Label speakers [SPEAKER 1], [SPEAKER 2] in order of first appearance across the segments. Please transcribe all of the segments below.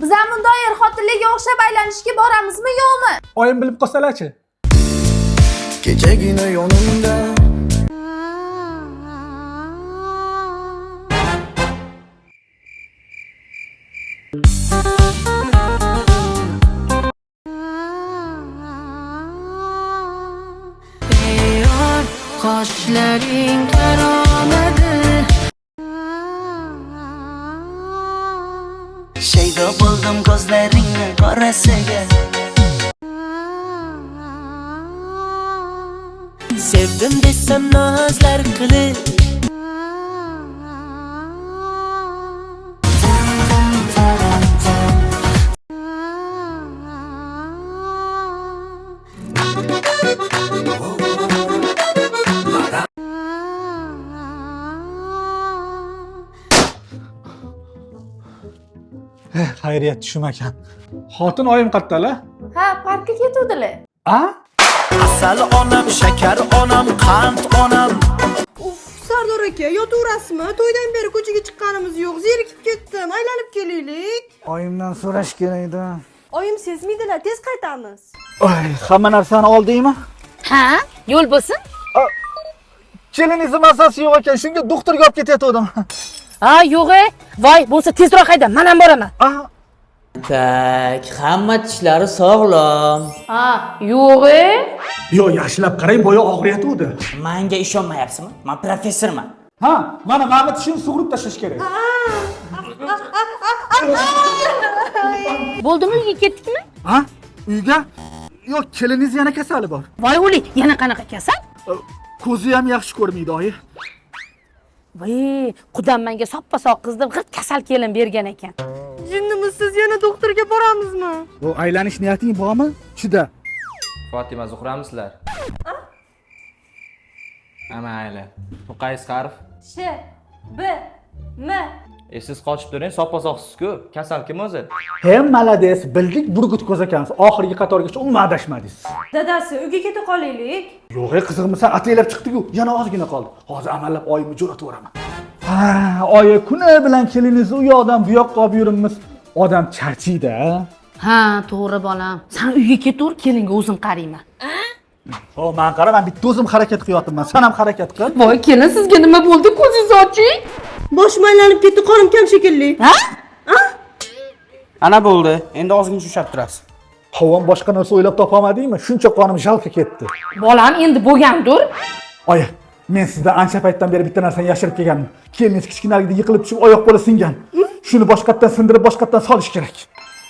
[SPEAKER 1] Biz ham bunday er xotinlarga o'xshab aylanishga boramizmi, yo'qmi?
[SPEAKER 2] Oyim bilib qolsalarchi?
[SPEAKER 3] Kechagina yonimda.
[SPEAKER 4] Qoshlaring qaromadi.
[SPEAKER 5] Shaydo bo'ldim ko'zlaringni qorasiga. Sevdim desam nozlar qilib.
[SPEAKER 2] Xayriyat tushum ekan. Xotin oyim qayerdalar?
[SPEAKER 1] Ha, parkka ketuvdilar.
[SPEAKER 2] A?
[SPEAKER 3] Asal onam, shakar onam, qand onam.
[SPEAKER 6] Uf, Sardor aka, yotaverasizmi? To'ydan beri ko'chaga chiqqanimiz yo'q. Zerikib ketdim. Aylanib kelaylik.
[SPEAKER 7] Oyimdan so'rash kerak edi.
[SPEAKER 6] Oyim sezmaydilar, tez qaytamiz.
[SPEAKER 7] Oy, hamma narsani oldingmi?
[SPEAKER 4] Ha, yo'l bo'lsin.
[SPEAKER 7] Keliningizni mazasi yo'q ekan, shunga doktorga olib ketayotgandim.
[SPEAKER 4] Ha, yo'q e. Voy, bo'lsa tezroq hayda, men ham boraman.
[SPEAKER 7] Ah,
[SPEAKER 8] Tak, hamma tishlari sog'lom.
[SPEAKER 4] Ha, yo'q e.
[SPEAKER 2] Yo'q, yaxshilab qarang, boya og'riyotgandi.
[SPEAKER 8] Manga ishonmayapsizmi? Men professorman.
[SPEAKER 2] Ha, mana tishini sug'urib tashlash kerak.
[SPEAKER 4] Bo'ldimi, uyga ketdikmi?
[SPEAKER 7] Ha? Uyga? Yo'q, keliningiz yana kasali bor.
[SPEAKER 4] Voy o'li, yana qanaqa kasal?
[SPEAKER 7] Ko'zi ham yaxshi ko'rmaydi, oyi.
[SPEAKER 4] Voy, qudam menga soppa-sog' qiz deb g'irt kasal kelin bergan ekan.
[SPEAKER 6] Jinnimisiz, yana doktorga boramizmi?
[SPEAKER 7] Bu aylanish niyating bormi? Chida.
[SPEAKER 9] Fotima Zuhramisizlar? Ha, mayli. Bu qaysi harf?
[SPEAKER 1] Sh, B, M.
[SPEAKER 9] E siz qochib turing, soppa-sog'siz-ku. Kasal kim o'zi?
[SPEAKER 7] He, malades, bildik burgut ko'z ekansiz. Oxirgi qatorgacha umuman adashmadingiz.
[SPEAKER 6] Dadasi, uyga keta qolaylik.
[SPEAKER 7] Yo'q, ey qizig'misan, ataylab chiqdi-ku. Yana ozgina qoldi. Hozir amallab oyimni jo'natib yuboraman. Ha, oyi kuni bilan keliningizni u yoqdan bu yoqqa olib yuribmiz. Odam charchiydi, a?
[SPEAKER 4] Ha, to'g'ri bolam. San uyga ketaver, kelinga o'zim qarayman.
[SPEAKER 7] Ho, man qara, man bitta o'zim harakat qilyapman. Sen ham harakat qil.
[SPEAKER 4] Voy, kelin, sizga nima bo'ldi? Ko'zingizni oching.
[SPEAKER 6] Boshim aylanib ketdi, qonim kam shekilli.
[SPEAKER 4] Ha?
[SPEAKER 8] Ana bo'ldi. Endi ozgina ushlab turasiz.
[SPEAKER 7] Havom boshqa narsa o'ylab topolmadingmi? Shuncha qonim jalka ketdi.
[SPEAKER 4] Bolam endi bo'lgandir.
[SPEAKER 7] Oyi, men sizdan ancha paytdan beri bitta narsani yashirib kelgandim. Keliningiz kichkinaligida yiqilib tushib oyoq qo'li singan. Shuni boshqatdan sindirib boshqatdan solish kerak.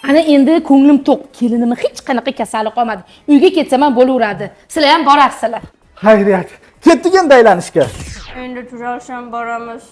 [SPEAKER 4] Ana endi ko'nglim to'q. Kelinimni hech qanaqa kasali qolmadi. Uyga ketsam ham bo'laveradi. Sizlar ham borasizlar.
[SPEAKER 7] Xayriyat. Ketdik endi aylanishga.
[SPEAKER 6] Endi tuzalsam boramiz.